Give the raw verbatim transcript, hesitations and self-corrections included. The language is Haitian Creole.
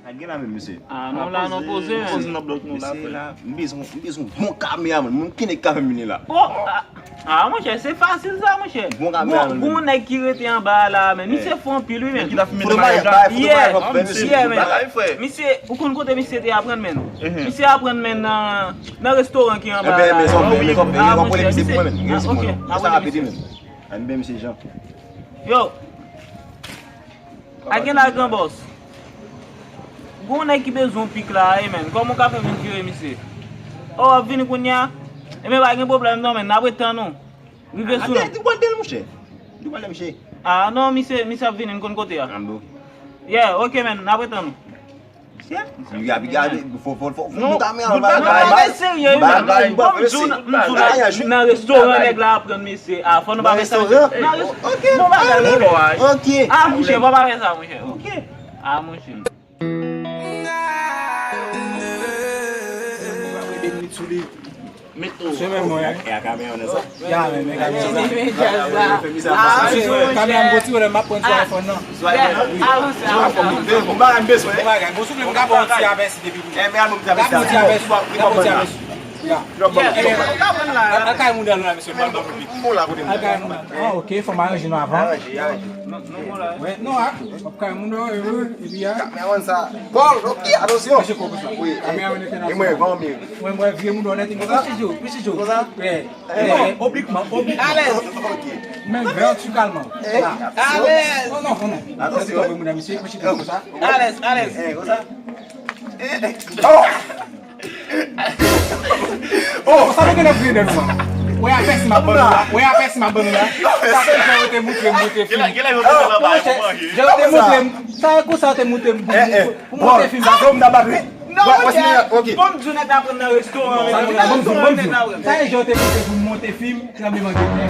A gen la menm, mesye. Ah non, la non, poze, men. Poze nan blòk nou la, frè. M bezwen, m bezwen bon kameraman. Moun ki nèg ka fè m vini la. Oh, ah, ah, monchè, se fasil sa, monchè. Bon kameraman. Gon nèg ki rete anba a la, men. Misye fò anpil, wi, men. Foto maryaj la, foto maryaj w ap fè, mesye. Yeah, men. Misye, ou konn kote misye te aprann, men. Misye aprann, men, nan, nan restoran ki anba a la. Ebyen, men, sa w fè, men, sa w fè, ah, monchè, misye pou mwen, men. Ah, ok. Sa rapide, men. Ann ben, mesye Jan. Yo. A gen la, gran bòs. Gon nèg ki bezwen w pik la, wi, men. Kòman w ka fè vin jere misye? Oh, w ap vini kounye a? Ebyen, pa gen pwoblèm non, men. N ap ret tann ou. Rive sou nou. Di w pral de l, monchè. Di w pral de, monchè. Ah, non, misye, misye ap vini, n konn kote a. Yeah, ok, men. N ap ret tann ou. Misye, misye ap gade, fò, fò, fò, fò, non, nou ta men an bagay. Non, men serye, wi, men. Bagay, bon, m di w, m di w, nan, nan restoran, nèg la aprann mesye. Ah, fò nou pa fè sa, mesye. Nan restoran? Ok. Bon bagay, monchè. Ok. Ah, monchè, fò pa fè sa, monchè. Ok. Ah, monchè. Met ou. Se menm mwen. E a kamera nan sa? Ya, men, men, kamera sa. Ah, kamera m gon ti pwoblèm, m ap pran sou iPhone nan. Sou iPhone nan? Wi. Avanse, avanse, avanse. Bon bagay, m bezwen. Bon bagay, bon, souple, m ka ba w ti apèsi depi pou. Eh, men album ti apèsi. M ka ba w ti apèsi. M ka ba w ti apèsi. Ya. An kay moun nan la, mesye, m pa piblik. M bon la kote m. An kay moun nan. Ah, ok, fò m aranje nou avan. Aranje, aranje. Wè, non, a. M ap kay moun nan, epi a. Kameraman sa. Paul, ok, atansyon. Mesye, kòb sa. Wi. Kameraman entènasyonal. E mwen, granmi. Mwen, mwen, vye moun onèt, mwen, Pichi Joe, Pichi Joe. Konsa? Wè. Wè, oblikman, oblikman. Alèz. Ok. Men vètikalman. La. Alèz. Non, non, non, non. Atansyon. Mwen, mwen, mesye, Pichi Joe, konsa. Alèz, alèz. Eh, konsa. Oh! Oh! Sa nou genlè priye de nou an. Wè apèsi m ap ban nou la. Wè apèsi m ap ban nou la. Sa se jan yo te montre m monte fim. Jan yo te montre m. Sa e konsa yo te montre m pou monte fim. Sa se yon m ta bat wi. Non, ok. Bon, m di w nèg la pran nan restoran. Sa e jan yo te montre pou m monte fim, tranbleman de tè.